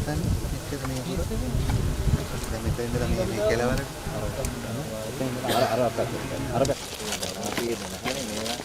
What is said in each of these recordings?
හිතන්නේ මෙච්චර මේ හොර. දැන් මෙතන ඉඳලා මේ මේ කෙළවරට අර අර පැත්ත. අර පැත්ත. තියෙන්නේ නැහැනේ මේවා.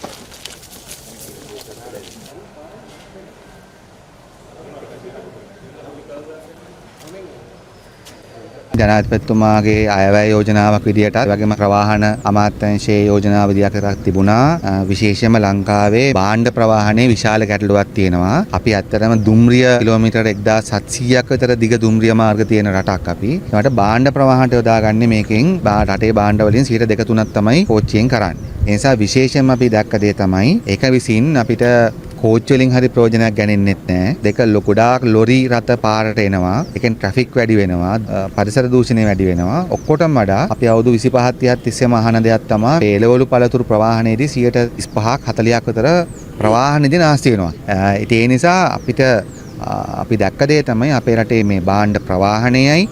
ජනාධිපතිතුමාගේ අයවැය යෝජනාවක් විදියටත් ඒ වගේම ප්‍රවාහන අමාත්‍යාංශයේ යෝජනාව විදියට එකක් තිබුණා. විශේෂයෙන්ම ලංකාවේ භාණ්ඩ ප්‍රවාහනයේ විශාල ගැටලුවක් තියෙනවා. අපි ඇත්තටම දුම්රිය කිලෝමීටර් 1700ක් විතර දිග දුම්රිය මාර්ග තියෙන රටක් අපි. ඒකට භාණ්ඩ ප්‍රවාහනට යොදාගන්නේ මේකෙන් රටේ භාණ්ඩ වලින් 2-3ක් තමයි කෝච්චියෙන් කරන්නේ. ඒ නිසා විශේෂයෙන්ම අපි දැක්ක දේ තමයි ඒක විසින් අපිට කෝච්චි වලින් හරි ප්‍රයෝජනයක් ගන්නෙත් නෑ. දෙක ගොඩාක් ලොරි රථ පාරට එනවා. ඒකෙන් ට්‍රැෆික් වැඩි වෙනවා. පරිසර දූෂණය වැඩි වෙනවා. ඔක්කොටම වඩා අපි අවුරුදු 25 30 තිස්සේම අහන දෙයක් තමයි මේ එළවලු පළතුරු ප්‍රවාහනයේදී 35ක් 40ක් විතර ප්‍රවාහනයේදී නාස්ති වෙනවා. ඉතින් ඒ නිසා අපිට අපි දැක්ක දේ තමයි අපේ රටේ මේ භාණ්ඩ ප්‍රවාහනයයි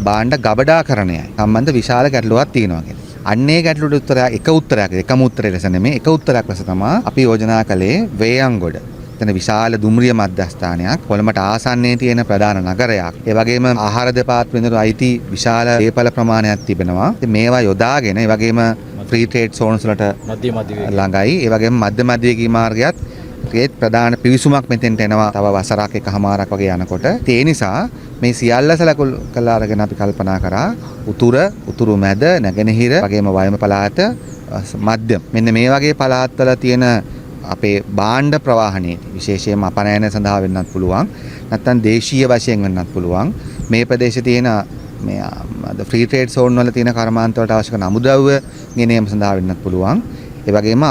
භාණ්ඩ ගබඩාකරණයයි සම්බන්ධ විශාල ගැටලුවක් තියෙනවා කියලා. අන්නේ ගැටලුවට උත්තරයක් එක උත්තරයක් එකම උත්තරය ලෙස නෙමෙයි එක උත්තරයක් ලෙස තමයි අපි යෝජනා කළේ වේයන්ගොඩ. එතන විශාල දුම්රිය මධ්‍යස්ථානයක්, කොළඹට ආසන්නයේ තියෙන ප්‍රධාන නගරයක්. ඒ වගේම ආහාර දෙපාර්තමේන්තුවට අයිති විශාල දේපළ ප්‍රමාණයක් තිබෙනවා. ඉතින් මේවා යොදාගෙන ඒ වගේම ෆ්‍රී ට්‍රේඩ් සෝන්ස් වලට මධ්‍ය මධ්‍ය ළඟයි. ඒ වගේම මධ්‍ය මධ්‍යවේගී මාර්ගයත් ඒත් ප්‍රධාන පිවිසුමක් මෙතෙන්ට එනවා තව වසරක් එකහමාරක් වගේ යනකොට. ඉතින් ඒ නිසා මේ සියල්ල සැලකුම් කරලා අරගෙන අපි කල්පනා කරා උතුර, උතුරු මැද, නැගෙනහිර වගේම වයඹ පළාත, මධ්‍යම මෙන්න මේ වගේ පළාත්වල තියෙන අපේ භාණ්ඩ ප්‍රවාහනයේදී විශේෂයෙන්ම අපනයන සඳහා වෙන්නත් පුළුවන්, නැත්නම් දේශීය වශයෙන් වෙන්නත් පුළුවන්. මේ ප්‍රදේශයේ තියෙන මේ ෆ්‍රී ට්‍රේඩ් සෝන් වල තියෙන කර්මාන්ත වලට අවශ්‍ය කරන අමුද්‍රව්‍ය ගෙනීම සඳහා වෙන්නත් පුළුවන්. ඒ වගේම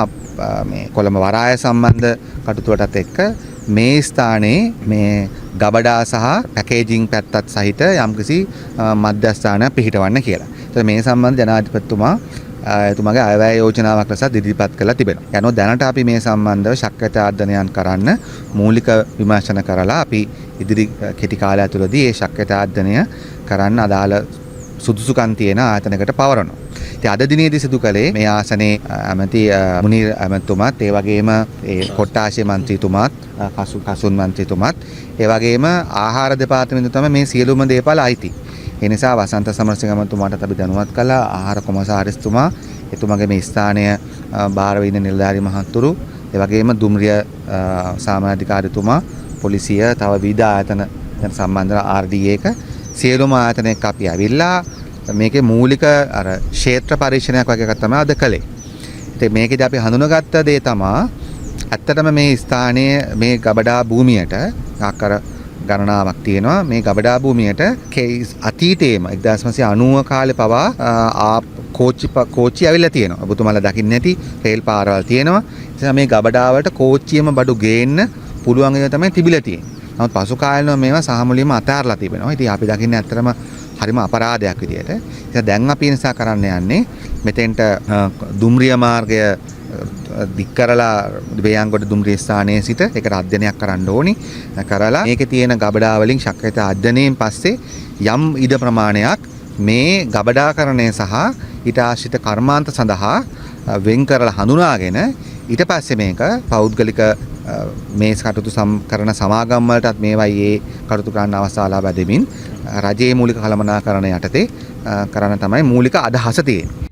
මේ කොළඹ වරාය සම්බන්ධ කටයුතු වලටත් එක්ක මේ ස්ථානයේ මේ ගබඩා සහ පැකේජිං පැත්තත් සහිත යම්කිසි මධ්‍යස්ථානයක් පිහිටවන්න කියලා. ඒතර මේ සම්බන්ධ ජනාධිපතිතුමා එතුමාගේ අයවැය යෝජනාවක් ලෙස ඉදිරිපත් කරලා තිබෙනවා. යනෝ දැනට අපි මේ සම්බන්ධව ශක්‍යතාර්ධනයන් කරන්න මූලික විමර්ශන කරලා අපි ඉදිරි කෙටි කාලය ඇතුළතදී ඒ ශක්‍යතාර්ධනය කරන්න අදාළ සුදුසුකම් තියෙන ආයතනයකට පවරනවා. ඉතින් අද දිනේදී සිදු කළේ මේ ආසනයේ ඇමති මුනීර් ඇමතිතුමාත්, ඒ වගේම ඒ කොට්ටාශේ මන්ත්‍රීතුමාත්, කසුන් මන්ත්‍රීතුමාත්, ඒ වගේම ආහාර දෙපාර්තමේන්තුව තමයි මේ සියලුම දේපල අයිති. ඒ නිසා වසන්ත සමරසිංහ මන්ත්‍රීතුමාටත් අපි දැනුවත් කළා. ආහාර කොමසාරිස්තුමා, එතුමාගේ මේ ස්ථානය භාරව ඉන්න නිලධාරි මහත්තුරු, ඒ වගේම දුම්රිය සාමාන්‍ය අධිකාරිතුමා, පොලිසිය, තව විවිධ ආයතන දැන් සම්බන්ධ RDA එක සියලුම ආයතන එක්ක අපි ඇවිල්ලා මේකේ මූලික අර ක්ෂේත්‍ර පරීක්ෂණයක් වගේ එකක් තමයි අද කළේ. ඉතින් මේකෙදි අපි හඳුනාගත්ත දේ තමා ඇත්තටම මේ ස්ථානයේ මේ ගබඩා භූමියට එකක් අර ගණනාවක් තියෙනවා. මේ ගබඩා භූමියට අතීතයේම 1990 කාලේ පවා කෝච්චි ඇවිල්ලා තියෙනවා. ඔබතුමාලා දකින්න ඇති රේල් පාරවල් තියෙනවා. ඒ නිසා මේ ගබඩාවට කෝච්චියම බඩු ගේන්න පුළුවන් ඒවා තමයි තිබිලා තියෙන්නේ. නමුත් පසු කාලීනව මේවා සහමුලින්ම අතහැරලා තිබෙනවා. ඉතින් අපි දකින්නේ ඇත්තටම හරිම අපරාධයක් විදියට. ඉතින් දැන් අපි ඒ නිසා කරන්න යන්නේ මෙතෙන්ට දුම්රිය මාර්ගය දික් කරලා වේයන්ගොඩ දුම්රිය ස්ථානයේ සිට ඒකට අධ්‍යයනයක් කරන්න ඕනි. කරලා මේකේ තියෙන ගබඩා වලින් ශක්‍යතා අධ්‍යයනයෙන් පස්සේ යම් ඉඩ ප්‍රමාණයක් මේ ගබඩාකරණය සහ ඊට ආශ්‍රිත කර්මාන්ත සඳහා වෙන් කරලා හඳුනාගෙන ඊට පස්සේ මේක පෞද්ගලික මේ කටයුතු කරන සමාගම් වලටත් මේවයි ඒ කටයුතු කරන්න අවස්ථාව ලබා දෙමින් රජයේ මූලික කළමනාකරණ යටතේ කරන්න තමයි මූලික අදහස තියෙන්නේ.